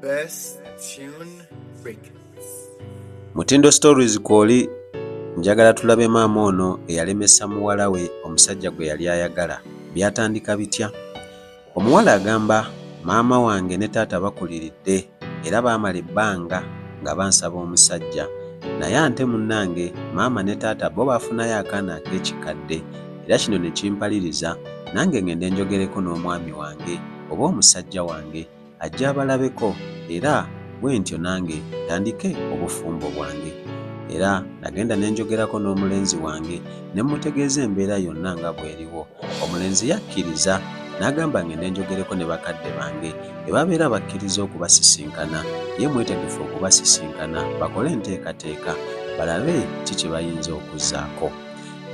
Best Tune Records. Mutindo Stories kwoli njagala tulabe maama ono eyalemesa muwala we omusajja gwe yali ayagala. Byatandika bitya? Omuwala agamba maama wange ne taata bakuliridde era baamala ebbanga nga bansaba omusajja naye ante munnange maama ne taata bo baafunayo akaana ak'ekikadde era kino ne kimpaliriza nange ngende njogereko n'omwami wange oba omusajja wange ajje abalabeko era bwentyo nange ntandike obufumbo bwange. Era nagenda ne njogerako n'omulenzi wange ne mmutegeeza embeera yonna nga bw'eriwo. Omulenzi yakkiriza n'agamba ngende njogereko ne bakadde bange bwe babeera bakkirizza okubasisinkana ye mwetegefu okubasisinkana bakole enteekateeka balabe ki kye bayinza okuzzaako.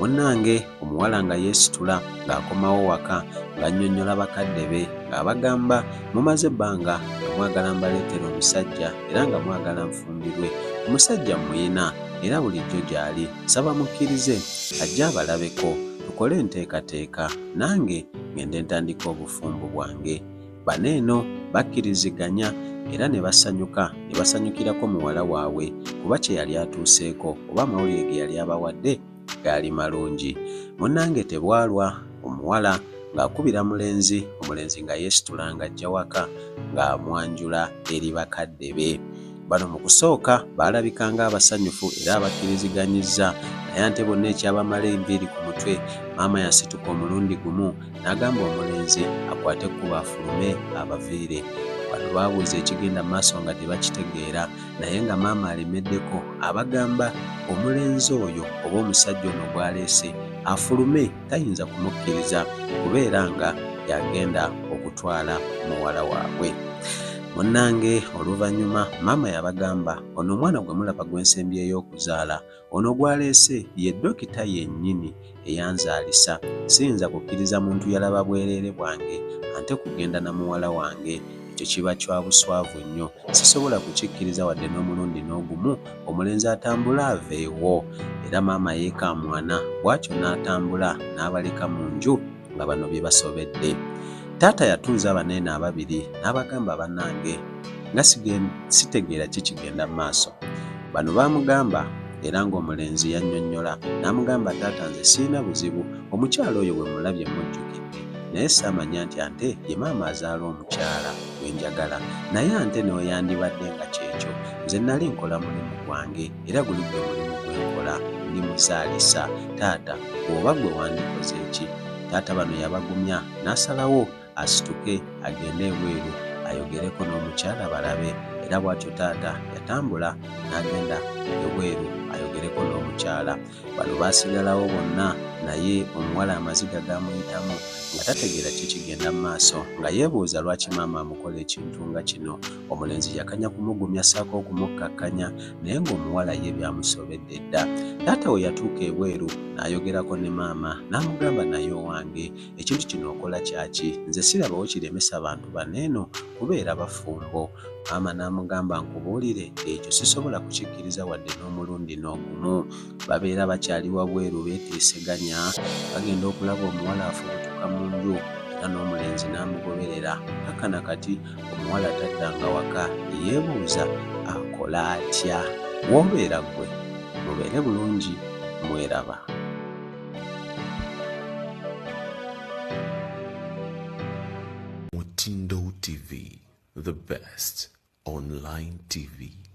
Munnange omuwala nga yeesitula ng'akomawo waka ng'annyonnyola bakadde be ng'abagamba mumaze ebbanga nga mwagala mbaleetere omusajja era nga mwagala nfumbirwe. Omusajja mmuyina era bulijjo gy'ali nsaba mukkirize ajje abalabeko tukole enteekateeka nange ngende ntandike obufumbo bwange. Bano eno bakkiriziganya era ne basanyuka ne basanyukirako muwala waabwe kuba kye yali atuuseeko oba amawulire ge yali abawadde gaali malungi. Munnange tebwalwa omuwala ng'akubira mulenzi, omulenzi nga yeesitula ng'ajja waka ng'amwanjula eri bakadde be. Bano mu kusooka baalabika ng'abasanyufu era abakkiriziganyizza naye ate bonna ekyabamala enviiri ku mutwe maama yasituka omulundi gumu n'agamba omulenzi akwate ekkubo afulume abaviire. Bano baabuuza ekigenda mu maaso nga tebakitegeera naye nga maama alemeddeko abagamba omulenzi oyo oba omusajja ono gw'aleese afulume tayinza kumukkiriza kubeera nga y'agenda okutwala muwala waabwe. Munnange oluvannyuma maama yabagamba ono omwana gwe mulaba gwe nsembyeyo okuzaala Ono gw'aleese ye dokita yennyini eyanzaalisa. Siyinza kukkiriza muntu yalaba bwereere bwange ante kugenda na muwala wange. Ekyo kiba kya buswavu nnyo. Sisobola kukikkiriza wadde n'omulundi n'ogumu. Omulenzi atambule aveewo. Era maama yeekaamwana bw'atyo n'atambula n'abaleka mu nju nga bano bibasobedde. Taata yatuuza bano eno ababiri n'abagamba banange nga sitegeera ki kigenda mu maaso. Bano baamugamba era ng'omulenzi yannyonnyola n'amugamba taata nze sirina buzibu omukyala oyo bwe mulabye mmujjukidde naye saamanya nti ante ye maama azaala omukyala gwe njagala naye ante ne we yandibadde nga kyekyo nze nali nkola mulimu gwange era guli gwe mulimu gwe nkola ndi muzaalisa taata bw'oba ggwe wandikoze ki? Taata bano yabagumya n'asalawo asituke agende ebweru ayogereko n'omukyala balabe era bw'atyo taata yatambula n'agenda ebweru ayogereko n'omukyala. Bano baasigalawo bonna naye omuwala amaziga gaamuyitamu nga tategeera ki kigenda mu maaso nga yeebuuza lwaki maama amukola ekintu nga kino. Omulenzi yakanya kumugumya ssaako okumukkakkanya naye ng'omuwala ye byamusobedde dda. Taata we yatuuka ebweru n'ayogerako ne maama n'amugamba naye owange ekintu kino okola kyaki nze sirabawo kiremesa bantu bano eno kubeera bafumbo. Maama n'amugamba nkubuulire ekyo sisobola kukikkiriza wadde n'omulundi n'ogumu. Babeera bakyali wabweru beeteeseganya bagenda okulaba omuwala afubutuka mu nju era n'omulenzi n'amugoberera paka na kati omuwala taddanga waka ne yeebuuza akole atya. W'obeera ggwe mubeere bulungi mweraba. Mutindo TV, the best online TV.